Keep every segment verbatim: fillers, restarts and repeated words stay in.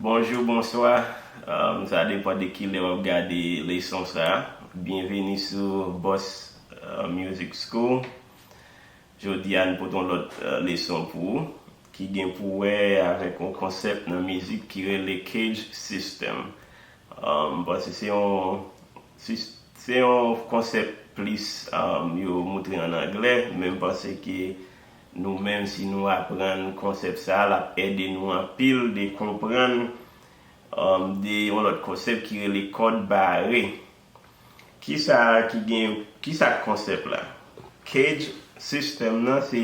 Bonjou, bonswa. Um, sa depann de ki lè w ap gade leson sa a. Byenveni sou Boss uh, Music School. Jodi a, n pote yon lòt uh, leson pou ou ki gen pou wè avèk yon konsèp nan mizik ki rele cage system. Um, m panse se yon, se yon konsèp plis um, yo moutre an anglè, men m panse ke nou menm, si nou aprann konsèp sa a, l ap ede nou anpil de konprann um, de yon lòt konsèp ki rele kòd bare. Kisa ki gen, kisa k konsèp la? Cage system nan se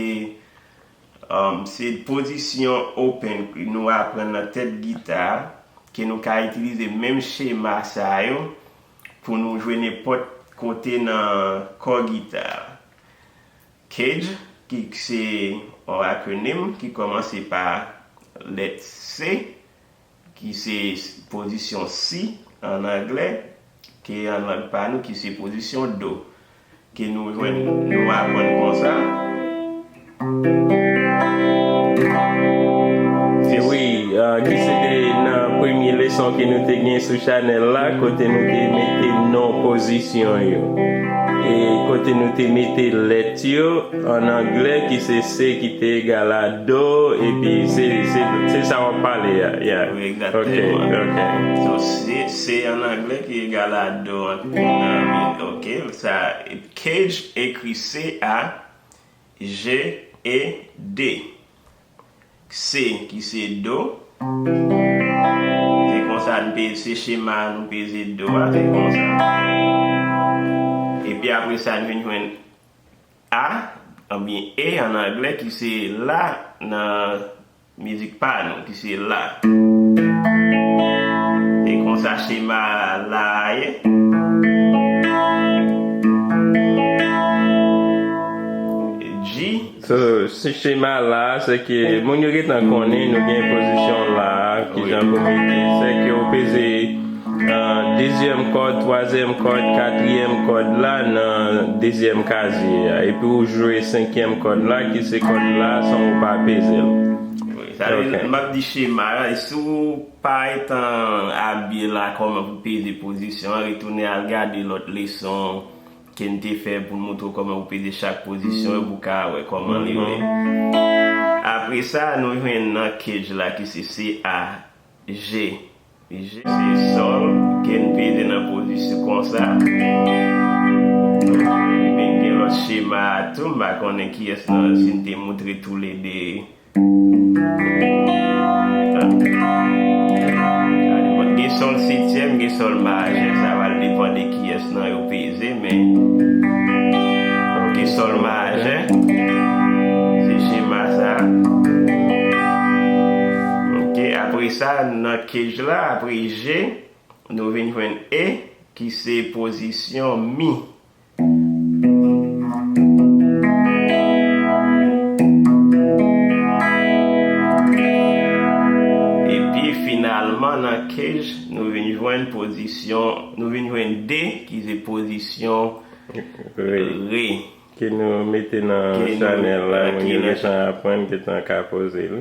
um, se pozisyon open ke nou aprann nan tèt gita a, ke nou ka itilize menm chema sa yo pou nou jwe nenpòt kote nan kò gita a. Cage, ki se yon akronim ki kòmanse pa lèt C, ki se pozisyon si an anglè, ke an lang pa nou, ki se pozisyon do, ke nou jwenn, nou aprann konsa. Se wi, uh, ki se te nan premye leson ke nou te gen sou chanèl la, kote nou te mete non pozisyon yo. E kote nou te mete lèt yo an anglè, ki se C ki te egal a do, epi se, se, se sa w ap pale a. Yeah. Wi, egzakteman. Ok, ok. So, C, C an anglè ki egal a do an, nan, ok, sa, cage ekri C A G E D. C ki se do. Se konsa n peze, se chema nou peze do a, se konsa. Epi apre sa, n vin jwenn A, oubyen E an anglè, ki se la nan mizik pa nou, ki se la. Se konsa chema la a ye. G. So, si chema la a, se ke moun yo gentan konnen nou gen pozisyon la a, kijan pou mete, se ke ou peze uh, dezyèm kòd, twazyèm kòd, katriyèm kòd la nan dezyèm kazye a. Epi ou jwe senkyèm kòd la, ki se kòd la, san ou pa peze l. Wi, sa vle di, m ap di chema a, e si w pa gentan abye la, kòman pou peze pozisyon an, retounen al gade lòt leson ke n te fè pou n moutre w kòman pou peze chak pozisyon yo pou w ka wè kòman li ye. Apre sa, nou jwenn nan cage la ki se C A G. G se sòl ke n peze nan pozisyon konsa. Men gen lòt chema a tou, m pa konnen kiyès nan, si n te moutre toulede. Gen sòl setyèm, gen sòl majè. Sa va depann de kiyès nan yo peze, men. Ok, sòl majè. Se chema sa. Ok, apre sa, nan cage la, apre G, nou vin jwenn E, ki se pozisyon mi. Epi finalman nan cage, nou vin jwenn pozisyon, nou vin jwenn D, ki se pozisyon re. Ke nou mete nan chanèl la, moun yo gentan aprann, gentan ka poze l.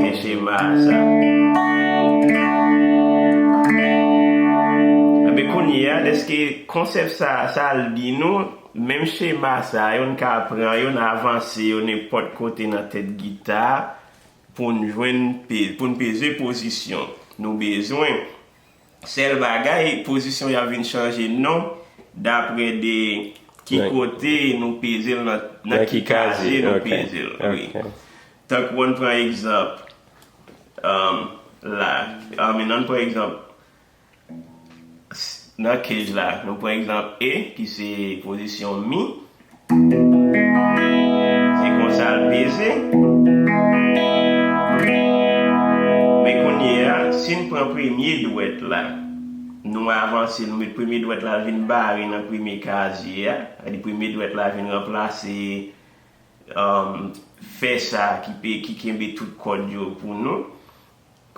Se chema sa. Ebyen kounye a, dèske konsèp sa, sa l di nou, menm chema sa yo, n ka pran yo, n avanse yo nenpòt kote nan tèt gita a, pou n jwenn pe-, pou n peze pozisyon nou bezwen. Sèl bagay, pozisyon yo ap vin chanje non dapre de ki kote nou peze l nan, nan ki kazye nou peze l. Wi. Tankou ann pran egzanp, um, la, I mean, ann pran egzanp, nan cage la, nou pran egzanp E, ki se pozisyon mi. Se konsa l peze. Men kounye a, si n pran premye dwèt la, nou avanse, nou met premye dwèt la vin bare nan premye kazye a. Sa vle di premye dwèt la vin ranplase, um, fè sa ki pe, ki kenbe tout kòd yo pou nou.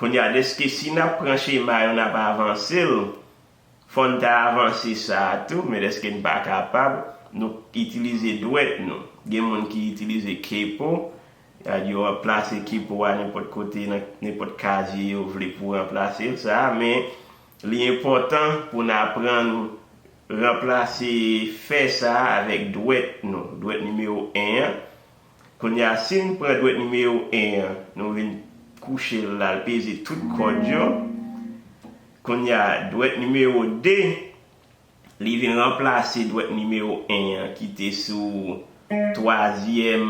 Kounye a, dèske si n ap pran chema yo, n ap avanse l, fò n ta avanse sa a tou, men dèske n pa kapab, nou itilize dwèt nou. Gen moun ki itilize capo, Sa di w ranplase kipo a nenpòt kote, nan nenpòt kazye yo vle pou w ranplase l, sa, men li enpòtan pou n aprann ranplase fè sa a avèk dwèt nou, dwèt nimewo en an. Kounye a, si n pran dwèt nimewo en an, nou vin kouche l la, l peze tout kòd yo. Kounye a, dwèt nimewo de, li vin ranplase dwèt nimewo en an ki te sou twazyèm,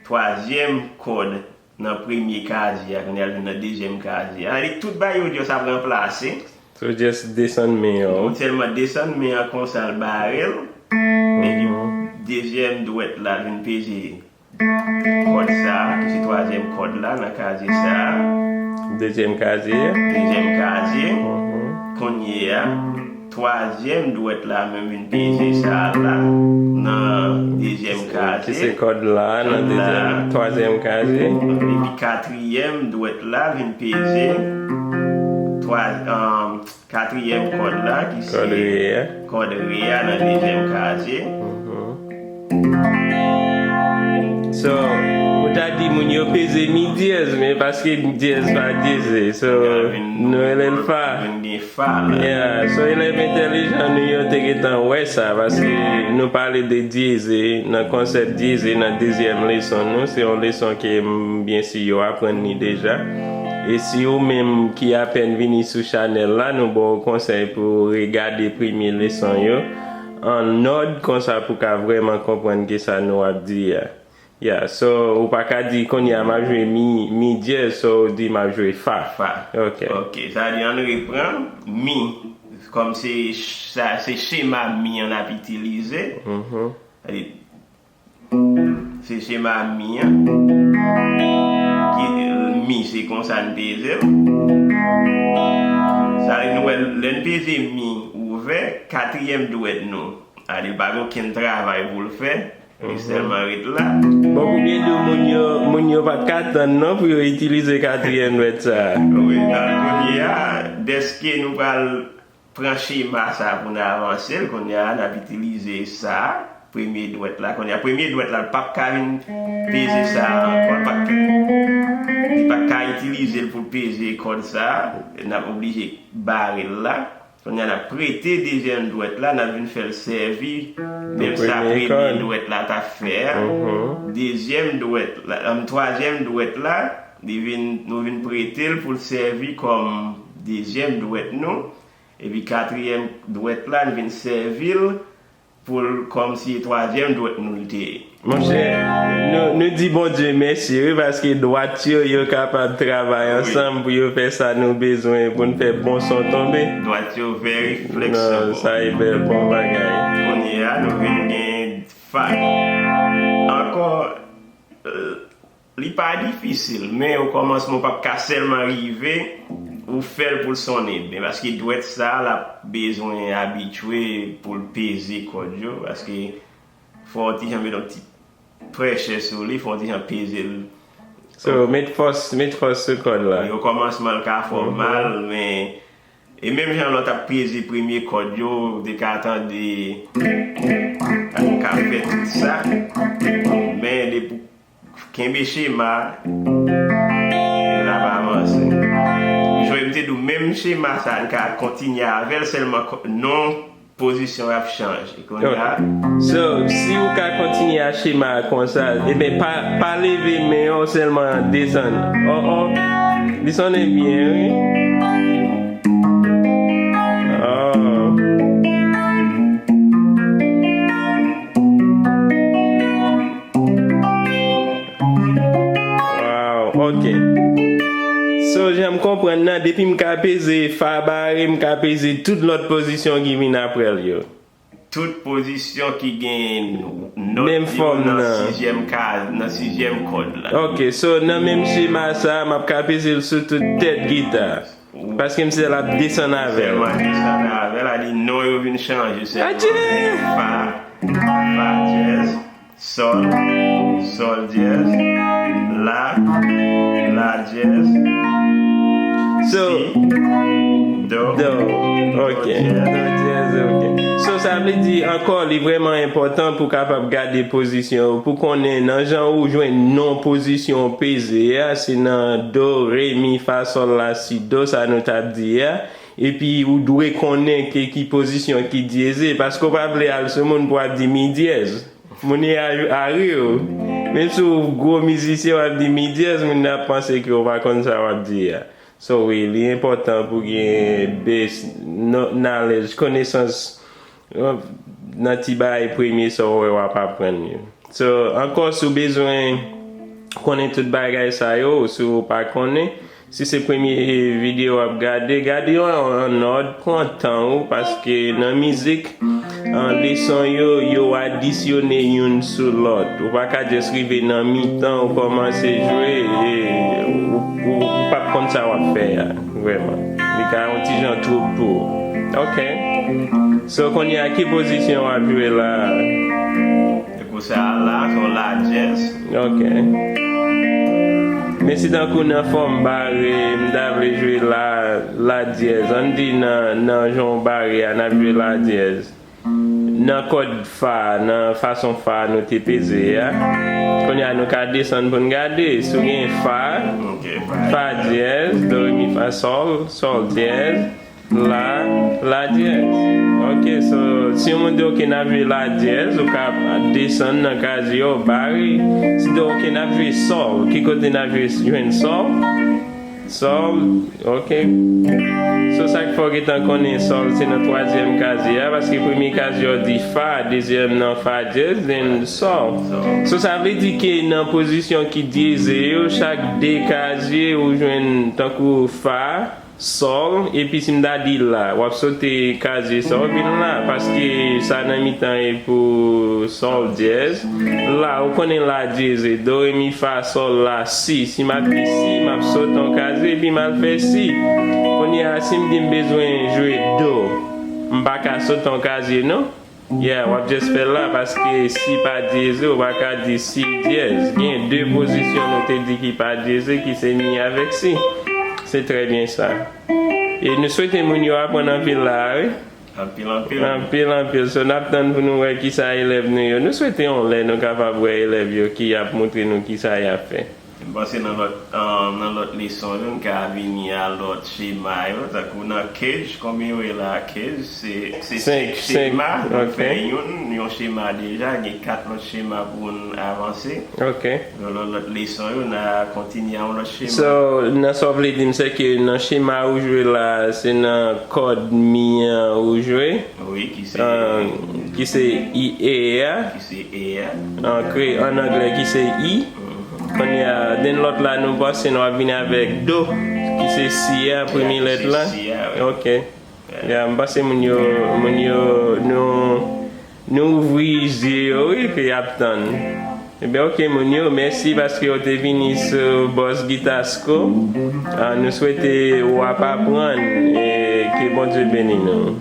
twazyèm kòd nan premye kazye a, kounye a l vin nan dezyèm kazye a. Sa vle di tout bagay yo di yo sa ap ranplase. So just desann men yo. Ou sèlman desann men an konsa l bare l. Epi dezyèm dwèt la vin peze kòd sa a, ki se twazyèm kòd la nan kazye sa a. Dezyèm kazye. Dezyèm kazye. Mhm. Kounye a, twazyèm dwèt la menm vin peze sa a la nan dezyèm kazye. Ki se kòd la nan dezyèm, twazyèm kazye. Epi katriyèm dwèt la vin peze twa, um, katriyèm kòd la, ki se kòd re a. Kòd re a nan dezyèm kazye. Mhm. So, ou ta di moun yo peze mi dyèz, men paske dyèz pa dyeze. So, nou rele l fa. Vin gen fa la. Yeah, so elèv entèlijan nou yo te gentan wè sa, paske nou pale de dyeze, nan konsèp dyeze, nan dezyèm leson nou, se yon leson ke m byen si yo aprann li deja. E si ou menm ki apèn vini sou chanèl la, nou ba w konsèy pou w regade premye leson yo an òd konsa pou w ka vrèman konprann kisa nou ap di a. Yeah, so ou pa ka di kounye a m ap jwe mi, mi dyèz, so ou di m ap jwe fa. Fa. Ok. Ok, sa di ann reprann mi, kòm se, sa, se chema mi an n ap itilize. Mhm. Sa di, se chema mi an. Ki, mi, se konsa n peze l. Sa vle di nou wè, lè n peze mi ouvè, katriyèm dwèt nou. Sa vle di pa gen okenn travay pou l fè. Li sèlman ret la. Bon, pou byen di w, moun yo, moun yo pa t ka tann non pou yo itilize katriyèm dwèt sa a. Wi, nan kounye a, dèske nou pral pran chema sa a pou n avanse l, kounye a, n ap itilize sa a, premye dwèt la. Kounye a, premye dwèt la, l p ap ka vin peze sa a ankò, l p ap ka, li p ap ka itilize l pou l peze kòd sa a, n ap oblije bare l la. Kounye a, n ap prete dezyèm dwèt la, n ap vin fè l sèvi menm sa premye dwèt la t ap fè a. Mhm. Dezyèm dwèt la, um, twazyèm dwèt la, li vin, nou vin prete l pou l sèvi kòm dezyèm dwèt nou. Epi katriyèm dwèt la, n vin sèvi l pou l kòmsi e twazyèm dwèt nou li te ye. Monchè, nou, nou di Bondye mèsi, wi, paske dwat yo, yo kapab travay ansanm pou yo fè sa nou bezwen, pou n fè bon son tonbe. Dwat yo very flexible. Non, sa e bèl, bon bagay. Kounye a, nou vin gen fa. Ankò, euh, Li pa difisil, men okòmansman, ou p ap ka sèlman rive, ou fè l pou l sonnen byen, paske dwèt sa a, l ap bezwen abitye pou l peze kòd yo, paske fò w ti jan met yon ti pressure sou li, fò w ti jan peze l. So, met fòs, met fòs sou kòd la. Wi, okòmansman, l ka fè w mal, men, e menm jan lè w t ap peze premye kòd yo, ou te ka tande, ka fè tout sa, men depi w kenbe chema, l ap avanse. Jan m te di w, menm chema sa a, n ka kontinye avè l, sèlman kò-, non pozisyon ap chanje. Kounye a. So, si ou ka kontinye a chema a konsa, ebyen, pa, pa leve men yo, sèlman desann. Oh, oh. Li sonnen byen, wi. Oh. Wow, ok. So, jan m konprann nan, depi m ka peze fa bare, m ka peze tout lòt pozisyon ki vin apre l yo. Tout pozisyon ki gen nòt yo nan sizyèm ka-, nan sizyèm kòd la. Ok, so, nan menm chema sa, m ap ka peze l sou tout tèt gita. Paske m sèl ap desann avè l. Sèlman desann avè l, a di non yo vin chanje sèlman. Adje! Fa, fa dyèz, sòl, sòl dyèz, la, la dyèz. So, do. Do. Ok. Do dyèz, ok. So, sa vle di ankò, li vrèman enpòtan pou kapab gade pozisyon ou, pou konnen nan jan ou jwenn non pozisyon ou peze a, se nan do, re, mi, fa, sòl, la, si, do, sa nou t ap di a. Epi ou dwe konnen ke ki pozisyon ki dyeze, paske ou pa vle al sou moun pou ap di mi dyèz. Moun yo a, a ri w. Menm si w gwo mizisyen, w ap di mi dyèz, moun nan ap panse ke w pa konn sa w ap di a. So, wi, li enpòtan pou gen base kno-, knowledge, konesans, nan ti bagay premye sa w wè w ap aprann yo. So, ankò, si w bezwen konnen tout bagay sa yo, si w pa konnen, si se premye videyo w ap gade, gade yo an, an òd, pran tan ou, paske nan mizik, an, leson yo, yo adisyone youn sou lòt. Ou pa ka just rive nan mitan, ou kòmanse jwe, e ou, ou, ou p ap konn sa w ap fè a, vrèman. Li ka yon ti jan twoup pou ou. Ok. So, kounye a, ki pozisyon w ap jwe la? Tankou sa a la, se yon la dyèz. Ok. Men si tankou nan fòm bare, m ta vle jwe la, la dyèz. Ann di nan, nan jan w bare a, n ap jwe la dyèz. Nan kòd fa, nan fason fa nou te peze a. Kounye a, nou ka desann pou n gade. Si w gen fa, Ok, fa. Fa dyèz, do, re, mi, fa, sòl, sòl dyèz. La, la dyèz. Ok, so, si yon moun di, ok, n ap jwe la dyèz, ou ka desann nan kazye, ou bare. Si di, ok, n ap jwe sòl, ki kote n ap jwe, jwenn sòl? Sòl, ok. So, sa k fè w gentan konnen sòl, se nan twazyèm kazye a, paske premye kazye w di fa, dezyèm nan fa dyèz, then sòl. So, sa vle di ke nan pozisyon ki dyeze yo, chak de kazye, ou jwenn tankou fa, sòl, epi si m ta di la, w ap sote kazye sa, w vin la, paske sa nan mitan e pou sòl dyèz. La, ou konnen la dyeze, do, re, mi, fa, sòl, la, si. Si m ap di si, m ap sote yon kazye, epi m al fè si. Kounye a, si m di m bezwen jwe do, m pa ka sote yon kazye, non? Yeah, w ap just fè l la, paske si pa dyeze, ou pa ka di si dyèz. Gen de pozisyon nou te di ki pa dyeze, ki se mi avèk si. Se trè byen sa. E nou swete moun yo aprann anpil la, wi. Anpil, anpil. Anpil, anpil. So, n ap tann pou nou wè kisa elèv nou yo. Nou swete yon lè nou kapab wè elèv yo ki ap montre nou kisa y ap fè. M panse nan lòt, ah, nan lòt leson yo, n ka vini a lòt chema yo, tankou nan cage, konbyen yo ye la cage? Se, se senk, senk chema, nou fè youn, yon chema deja, gen kat lòt chema pou n avanse. Ok. Nan lòt, lòt leson yo, n a kontinye a yon lòt chema. So, nan sa w vle di m, se ke nan chema ou jwe la, se nan kòd mi an ou jwe? Wi, ki se, ah, ki se i e a. Ki se e a. An kre-, an anglè, ki se i. Kounye a, then lòt la, nou panse nou ap vini avèk do, ki se si a, premye lèt la. Si a, wi. Ok. Yeah, m panse moun yo, moun yo, nou, nou ouvri zye yo, wi, ke y ap tann. Ebyen, ok, moun yo, mèsi paske yo te vini sou Boss Guitar School. Ah, nou swete w ap aprann, e ke Bondye beni nou.